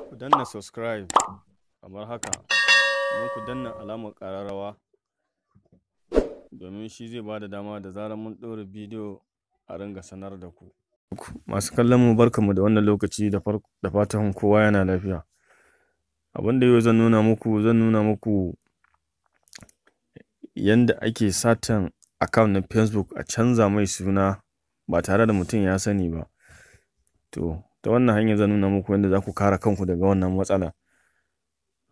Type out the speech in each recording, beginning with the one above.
Ku danna subscribe kamar haka, sannan ku danna alamar ƙararrawa domin shi zai bada dama da zarar mun ɗora bidiyo a ringa sanar da ku. Masu kallon mu, barkanmu da wannan lokaci, da fatan kowa yana lafiya. Abin da yau zan nuna muku, zan nuna muku yanda ake satan account na Facebook a canza mai suna ba tare da mutum ya sani ba. To, ta wannan hanyar zan nuna muku yanda za ku kare kanku daga wannan matsala.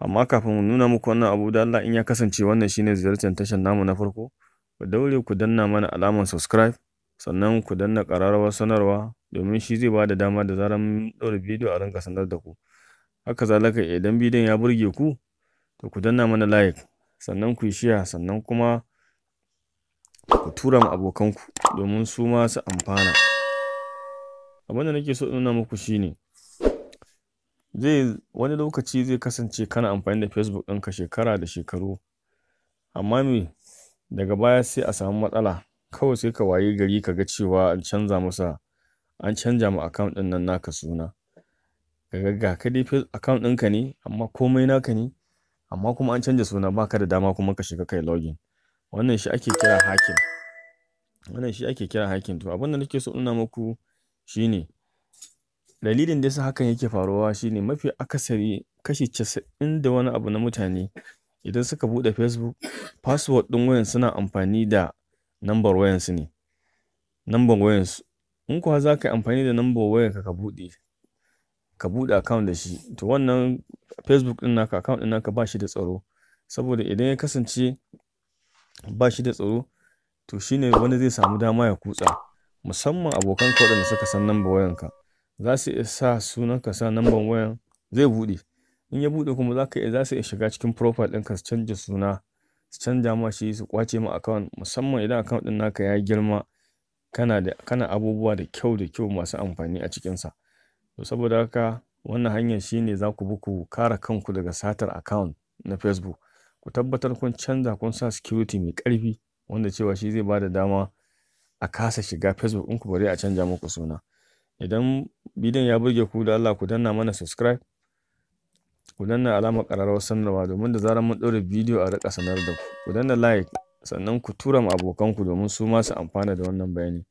Amma kafin mu nuna muku wannan abu, don Allah in ya kasance wannan shine ziyartar tashar namu na farko, ku daure ku danna mana alamar subscribe, sannan ku danna ƙararrawar sanarwa domin shi zai bada dama da zarar mun ɗora bidiyo a ringa sanar da ku. Haka zalika, idan bidiyon ya burge ku, to ku danna mana like, sannan ku yi share, sannan kuma ku tura ma abokanku domin su ma su amfana. Abin da nake so in nuna muku shine, zai wani lokaci zai kasance kana amfani da Facebook ɗinka shekara da shekaru, amma me, daga baya sai a samu matsala, kawai sai ka wayi gari ka ga cewa an canza masa, an canja ma account ɗin nan naka suna. Ka ga, ga ka dai account ɗinka ne, amma komai naka ne, amma kuma an canja suna, baka da dama kuma ka shiga kai login. Wannan shi ake kira hacking. Wannan shi ake kira hacking. To, abin da nake so in nuna muku shine, dalilin da yasa hakan yake faruwa shine mafi akasari, kashi 90 da wani abu na mutane, idan suka buɗe Facebook, password ɗin wayan suna amfani da nambar wayansu ne. Nambar wayansu. In kuwa za ka yi amfani da nambar wayarka ka buɗe account da shi, to wannan Facebook ɗin naka, account ɗin naka ba shi da tsaro. Saboda idan ya kasance ba shi da tsaro, to shine wani zai samu dama ya kutsa. Musamman abokanka waɗanda suka san nambar wayanka. Za su iya sa sunanka, sa nambar wayan, zai buɗe. In ya buɗe kuma, za su iya shiga cikin profile ɗinka su canja suna, su canja ma shi, su ƙwace ma account, musamman idan account ɗin naka ya girma, kana abubuwa da kyau da kyau masu amfani a cikinsa. To, saboda haka wannan hanyar shine za ku bi ku kare kanku daga satar account na Facebook. Ku tabbatar kun canza, kun sa security mai ƙarfi wanda cewa shi zai bada dama a kasa shiga Facebook ɗinku bare a canja muku suna. Idan bidiyon ya burge ku, da Allah ku danna mana subscribe, ku danna alamar ƙararrawar sanarwa domin da zarar mun ɗora bidiyo a riƙa sanar da ku. Ku danna like, sannan ku tura ma abokanku domin su ma su amfana da wannan bayani.